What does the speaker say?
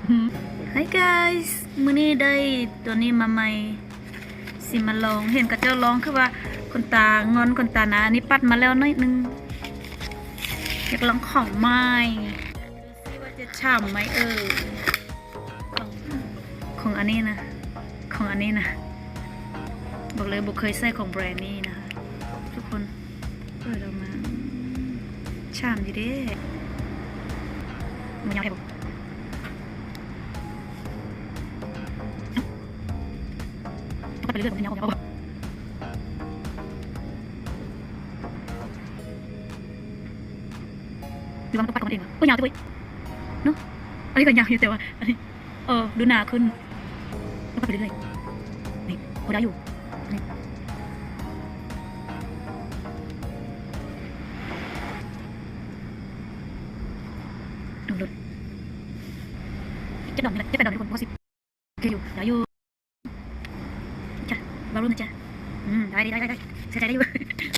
Hi guys ມື້ນີ້ໄດ້ຕົວນີ້ມາໃໝ່ ຊິມາລອງ ເຫັນເຂົາເຈົ້າລອງ ຄືວ່າຂົນຕາງອນ ຂົນຕາໜາ ອັນນີ້ປັດມາແລ້ວໜ້ອຍໜຶ່ງ ຢາກລອງຂອງໃໝ່ ດູຊິວ່າຈະຊ່ຳໄໝເອີຍ ຂອງ ຂອງອັນນີ້ນະ ຂອງອັນນີ້ນະ ບອກເລີຍບໍ່ເຄີຍໃຊ້ຂອງແບຣນນີ້ນະ ທຸກຄົນ ເປີດອອກມາ ຊ່ຳຢູ່ເດ້ ມັນຍາວແທ້ບໍ່ ເອົາ ເອົາໄປເລື້ອຍໆ ມັນຍາວ ເອົາ ເອົາ ຫຼືວ່າມັນຕ້ອງປັດຂອງມັນເອງ ໂອ້ຍ ຍາວເດ້ເວີຍ ເນາະ ອັນນີ້ກໍຍາວຢູ່ ແຕ່ວ່າອັນນີ້ ເອີ ດູໜາຂຶ້ນ ແລ້ວກໍໄປເລື້ອຍໆ ນີ້ ພໍໄດ້ຢູ່ ນີ້ ເອົາເລີຍ ເຈັດດອກນີ້ແຫຼະ ເຈັດແປດດອກນີ້ ທຸກຄົນ ພໍຊິ ໂອເຄຢູ່ ໄດ້ຢູ່ ຈ້ະ ເວົ້າລົງນະຈ້ະ ອືມ ໄດ້ ໄດ້ ໄດ້ ໃຊ້ໄດ້ ໃຊ້ໄດ້ຢູ່